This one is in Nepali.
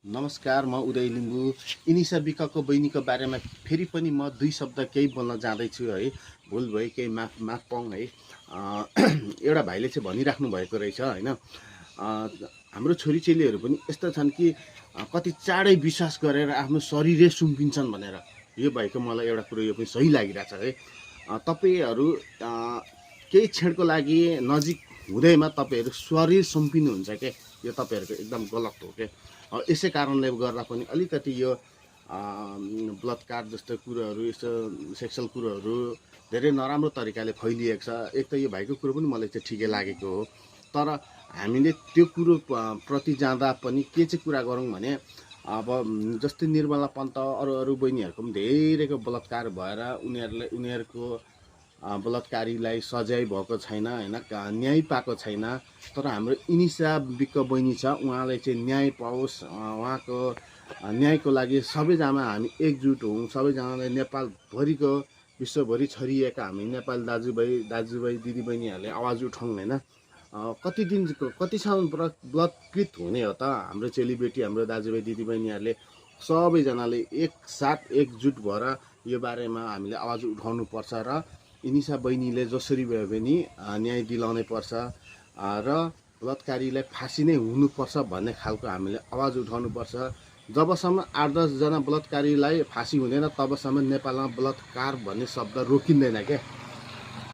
नमस्कार, म उदय लिम्बू। इनिसा विकको बहिनीको बारेमा फेरि पनि म दुई शब्द केही बोल्न जाँदैछु है। भुल भयो, केही माफ पाउँ है। एउटा भाइले चाहिँ भनिराख्नु भएको रहेछ होइन, हाम्रो छोरीचेलीहरू पनि यस्तो छन् कि कति चाँडै विश्वास गरेर आफ्नो शरीरै सुम्पिन्छन् भनेर। यो भाइको मलाई एउटा कुरो यो पनि सही लागिरहेछ है। तपाईँहरू केही क्षणको लागि नजिक हुँदैमा तपाईँहरू शरीर सुम्पिनुहुन्छ क्या, यो तपाईँहरूको एकदम गलत हो क्या। यसै कारणले गर्दा पनि अलिकति यो बलात्कार जस्तो कुरोहरू, यस्तो सेक्सुअल कुरोहरू धेरै नराम्रो तरिकाले फैलिएको छ। एक त यो भाइको कुरो पनि मलाई चाहिँ ठिकै लागेको हो, तर हामीले त्यो कुरो प्रति जाँदा पनि के चाहिँ कुरा गरौँ भने, अब जस्तै निर्मला पन्त अरू बहिनीहरूको पनि धेरैको बलात्कार भएर उनीहरूको बलात्कारीलाई सजाय भएको छैन होइन, न्याय पाएको छैन। तर हाम्रो इनिसा विक बहिनी छ, उहाँलाई चाहिँ न्याय पाओस्, उहाँको न्यायको लागि सबैजना हामी एकजुट हौँ। सबैजनाले नेपालभरिको विश्वभरि छरिएका हामी नेपाली दाजुभाइ दिदीबहिनीहरूले आवाज उठाउँ होइन। कतिसम्म बलात्कृत हुने हो त हाम्रो चेलीबेटी, हाम्रो दाजुभाइ दिदीबहिनीहरूले सबैजनाले एकसाथ एकजुट भएर यो बारेमा हामीले आवाज उठाउनुपर्छ र इनिसा बहिनीले जसरी भए पनि न्याय दिलाउनै पर्छ र बलात्कारीलाई फाँसी नै हुनुपर्छ भन्ने खालको हामीले आवाज उठाउनुपर्छ। जबसम्म 8-10 जना बलात्कारीलाई फाँसी हुँदैन तबसम्म नेपालमा बलात्कार भन्ने शब्द रोकिँदैन क्या।